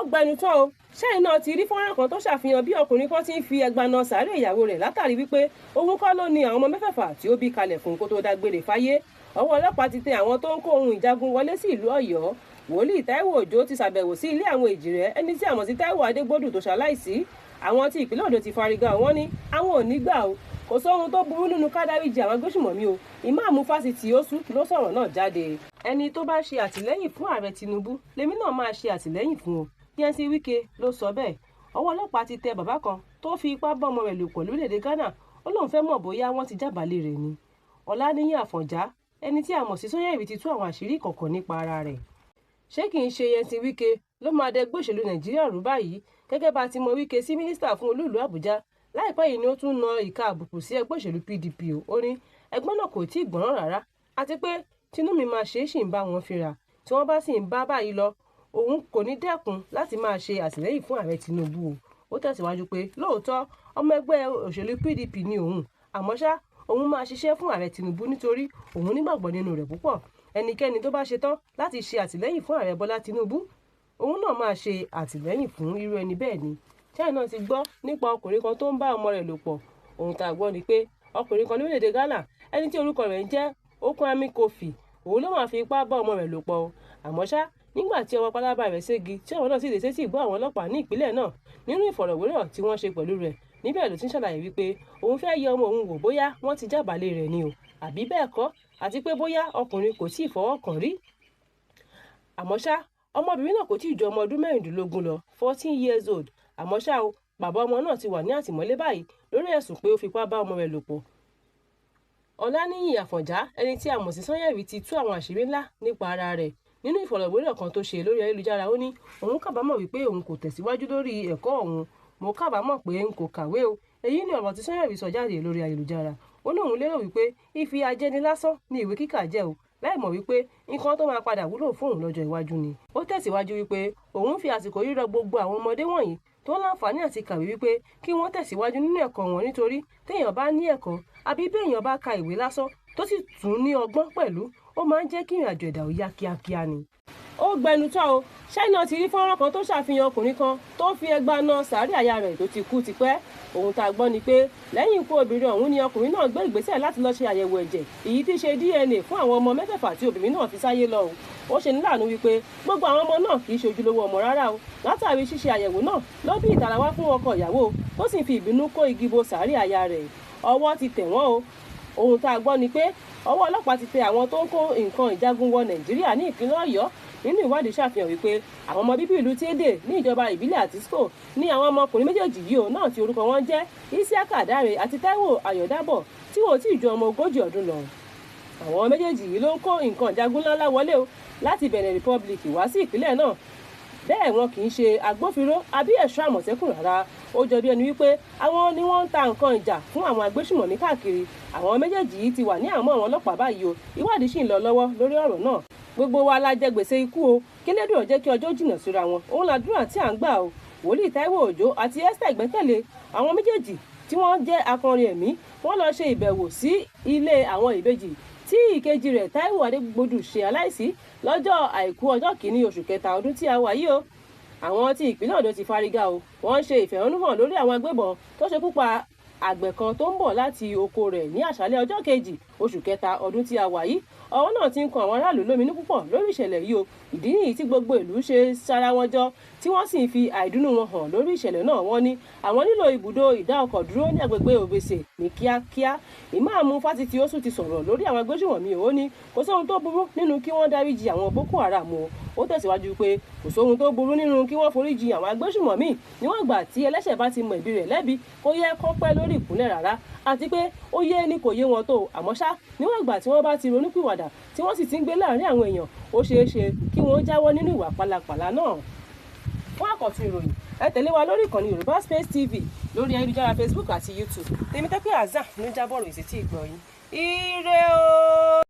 Gbẹnu tán o. Ṣẹ́yìn náà ti rí fọ́nrán kan tó ṣàfihàn bí ọkùnrin kan ti ń fi ẹgba na sàárè ìyàwó rẹ̀ látàrí wípé òun kọ́ ló ní àwọn ọmọ mẹ́fẹ̀ẹ̀fà tí ó bí kalẹ̀ fún kó tó dágbére fáyé. Ọwọ́ ọlọ́pàá ti tẹ àwọn tó ń kó ohun ìjagun wọlé sí ìlú Ọ̀yọ́. Wòlíì Táíwò Òjó ti ṣàbẹ̀wò sí ilé àwọn èjìrẹ́ ẹni tí a mọ̀ sí Táíwò Adégbòdù tó ṣaláìsí. Àwọn tí ìpínlẹ̀ Oǹdó ti fárígá, wọ́n ní àwọn ò ní gbà o. Kò sóhun tó burú nínú ká dáríjì àwọn agbésùmọ̀mí o. Ìmáàmù fásitì Osu ló sọ̀rọ̀ náà jáde. Ẹni tó bá ṣe àtìlẹ́yìn fún ààrẹ Tinubu lèmi náà máa ṣe àtìlẹ́yìn fún o, Nyesom Wike ló sọ bẹ́ẹ̀. Ọwọ́ ọlọ́pàá ti tẹ bàbá kan tó fi ipá bá ọmọ rẹ̀ lò pọ̀ lórílẹ̀‐èdè Ghana. Ó lóun fẹ́ mọ̀ bóyá wọ́n ti jábàálẹ̀ rẹ̀ ni. Ọláníyì Àfọ̀njá, ẹni tí a mọ̀ sí Sanyẹ̀rì, ti tú àwọn àṣírí ìkọ̀kọ̀ nípa ara rẹ̀. Ṣé kì í ṣe Nyesom Wike ló máa dẹgbẹ́ òṣèlú Nàìjíríà rú báyìí? Gẹ́gẹ́ bá ti mọ Wike sí mínísítà fún olú ìlú Àbújá, láìpẹ́ yìí ni ó tún na ìka àbùkù sí ẹgbẹ́ òṣèlú PDP. Ó ní ẹgbẹ́ náà kò tí ì gbọ́ràn rárá, àti pé tinú mi máa ṣe é sì ń bá wọn fínra. Tí wọ́n bá sì ń bá báyìí lọ, òun kò ní dẹ́kun láti máa ṣe àtìlẹ́yìn fún ààrẹ Tinubu o. Ó tẹ̀síwájú pé lóòótọ́ ọmọ ẹgbẹ́ òṣèlú PDP ni òun, àmọ́ ṣá òun máa ṣiṣẹ́ fún ààrẹ Tinubu nítorí òun nígbàgbọ́ nínú rẹ̀ púpọ̀. Ẹnikẹ́ni tó bá ṣetán láti ṣe àtìlẹ́yìn fún ààrẹ Bọ́lá Tinubu, òun náà máa ṣe àtìlẹ́yìn fún irú ẹni bẹ́ẹ̀ ni. China náà ti gbọ́ nípa ọkùnrin kan tó ń bá ọmọ rẹ̀ lò pọ̀. Ohun tá a gbọ́ ni pé ọkùnrin kan lórílẹ̀‐èdè Ghana, ẹni tí orúkọ rẹ̀ ń jẹ́ Kwame Kofi, òun ló máa fi ipá bá ọmọ rẹ̀ lò pọ̀ o. Àmọ́ ṣá, nígbà tí ọwọ́ pálábá rẹ̀ ségi, tí ọ̀rọ̀ náà sì dé sétí ìgbọ́ àwọn ọlọ́pàá ní ìpínlẹ̀ náà, nínú ìfọ̀rọ̀wérọ̀ tí wọ́n ṣe pẹ̀lú rẹ̀ níbẹ̀ ló ti ń ṣàlàyé wípé òun fẹ́ yẹ ọmọ òun wò bóyá wọ́n ti jábàálẹ̀ rẹ̀ ni o àbí bẹ́ẹ̀ kọ́, àti pé bóyá ọkùnrin kò tíì fọwọ́ kàn rí. Àmọ́ ṣá, ọmọbìnrin náà kò tíì ju ọmọ ọdún 16 lọ, 14 years old. Àmọ́ ṣá o, bàbá ọmọ náà ti wà ní àtìmọ́lé báyìí lórí ẹ̀sùn pé ó fipá bá ọmọ rẹ̀ lò pọ̀. Ọláníyì Àfọ̀njá, ẹni tí a mọ̀ sí Sanyẹ̀rì, ti tú àwọn àṣírí ńlá nípa ara rẹ̀. Nínú ìfọ̀rọ̀wérọ̀ kan tó ṣe lórí ayélujára, ó ní òun kábàámọ̀ wípé òun kò tẹ̀síwájú lórí ẹ̀kọ́ òun. "Mo kábàámọ̀ pé n kò kàwé o." Èyí ni ọ̀rọ̀ tí Sanyẹ̀rì sọ jáde lórí ayélujára. Ó ní òun lérò wípé ìfìyàjẹni lásán ni ìwé kíkà jẹ́ o, láì mọ̀ wípé nǹkan tó máa padà wúlò fún òun lọ́jọ́ iwájú ni. Ó tẹ̀síwájú wípé òun fi àsìkò yìí rọ gbogbo àwọn ọmọdé wọ̀nyí tó láǹfààní àti kàwé wípé kí wọ́n tẹ̀síwájú nínú ẹ̀kọ́ wọn, nítorí téèyàn bá ní ẹ̀kọ́ àbí béèyàn bá ka ìwé lásán tó sì tún ní ọgbọ́n pẹ̀lú, ó máa ń jẹ́ kí ìrìnàjò ẹ̀dá ó yá kíákíá ni. Ó gbẹnu tán o. Ṣáínà ti rí fọ́nrán kan tó ṣàfihàn ọkùnrin kan tó fi ẹgba na sàárè aya rẹ̀ tó ti kú tipẹ́. Ohun tá a gbọ́ ni pé lẹ́yìn ikú obìnrin ọ̀hún ni ọkùnrin náà gbé ìgbésẹ̀ láti lọ ṣe àyẹ̀wò ẹ̀jẹ̀, èyí tí í ṣe DNA, fún àwọn ọmọ mẹ́fẹ̀ẹ̀fà tí obìnrin náà fi sáyé lọ o. Ó ṣe ní láàánú wípé gbogbo àwọn ọmọ náà kì í ṣe ojúlówó ọmọ rárá o. Látàrí ṣíṣe àyẹ̀wò náà ló bí ìtara wá fún ọkọ ìyàwó, tó sì fi ìbínú kó igi bo sàárè aya rẹ̀. Ọwọ́ ti tẹ̀ wọ́n o. Ohun tá a gbọ́ ni pé ọwọ́ ọlọ́pàá ti tẹ àwọn tó ń kó nǹkan ìjagun wọ Nàìjíríà ní ìpínlẹ̀ Ọ̀yọ́. Nínú ìwádìí ṣàfihàn wípé àwọn ọmọ bíbí ìlú Tédè ní ìjọba ìbílẹ̀ Àtísíkò ní àwọn ọmọkùnrin méjèèjì yìí ò náà, tí orúkọ wọn jẹ́ Isiaka Dáre àti Táíwò Ayọ̀dábọ̀, tí wọn ò tí ì ju ọmọ 40 ọdún lọ. Àwọn méjèèjì yìí ló ń kó nǹkan ìjagun ńláńlá wọlé o láti Benin Republic wá sí ìpínlẹ̀ náà. Bẹ́ẹ̀ wọn kì í ṣe agbófinró àbí ẹ̀ṣọ́ Àmọ̀tẹ́kùn rárá. Ó jọ bí ẹni wípé àwọn ni wọ́n ń ta nǹkan ìjà fún àwọn agbésùmọ̀mí káàkiri. Àwọn méjèèjì yìí ti wà ní àhámọ́ àwọn ọlọ́pàá báyìí o. Ìwádìí sì ń lọ lọ́wọ́ lórí ọ̀rọ̀ náà. Gbogbo wa la jẹ gbèsè ikú o. Kílédùn jẹ́ kí ọjọ́ jìnnà síra wọn, òun làdúrà tí à ń gbà o. Wòlíì Táíwò Òjó àti Esther Ìgbẹ́kẹ̀lé, àwọn méjèèjì tí wọ́n jẹ́ akọrin ẹ̀mí, wọ́n lọ ṣe ìbẹ̀wò sí ilé àwọn ìbejì tí ìkejì rẹ̀ Táíwò Adégbòdù ṣe aláìsí lọ́jọ́ Àìkú, ọjọ́ 1 oṣù kẹta ọdún tí a wà yìí o. Àwọn tí ìpínlẹ̀ Oǹdó ti fárígá o. Wọ́n ń ṣe ìfẹ̀hónúhàn lórí àwọn agbébọn tó ṣekú pa àgbẹ̀ kan tó ń bọ̀ láti oko rẹ̀ ní àṣálẹ́ ọjọ́ 2 oṣù kẹta ọdún tí a wà yìí. Ọ̀rọ̀ náà ti ń kan àwọn aráàlú lóminú púpọ̀ lórí ìṣẹ̀lẹ̀ yìí o. Ìdí nìyí tí gbogbo ìlú ṣe sára wọn jọ, tí wọ́n sì ń fi àìdùnnú wọn hàn lórí ìṣẹ̀lẹ̀ náà. Wọ́n ní àwọn nílò ibùdó ìdá ọkọ̀ dúró ní agbègbè Òbèsè ní kíákíá. Ìmáàmù fásitì Osu ti sọ̀rọ̀ lórí àwọn agbésùnmọ̀mí. Ó ní kò sóhun tó burú nínú kí wọ́n dáríjì àwọn Boko Haram o. Ó tẹ̀síwájú pé kò sóhun tó burú nínú kí wọ́n foríjì àwọn agbésùnmọ̀mí níwọ̀n ìgbà tí ẹlẹ́ṣẹ̀ bá ti mọ ẹ̀bi rẹ̀ lẹ́bi. Kò yẹ kó pẹ́ lórí ìkúnlẹ̀ rárá, àti pé ó yé ni kò yé wọn tó. Àmọ́ ṣá, níwọ̀n ìgbà tí wọ́n bá ti ronúpìwàdà, tí wọ́n sì ti ń gbé láàrin àwọn èèyàn, ó ṣeé ṣe kí wọ́n jáwọ́ nínú ìwà pálapàla náà. Fún àkọ́tún ìròyìn, ẹ tẹ̀lé wa lórí ìkànnì Yorùbá Space TV lórí ayélujára Facebook àti YouTube. Tèmítọ́pẹ́ Hasan ló ń jábọ̀ ròyìn sí tí ìgbọ̀ yín. Ire o.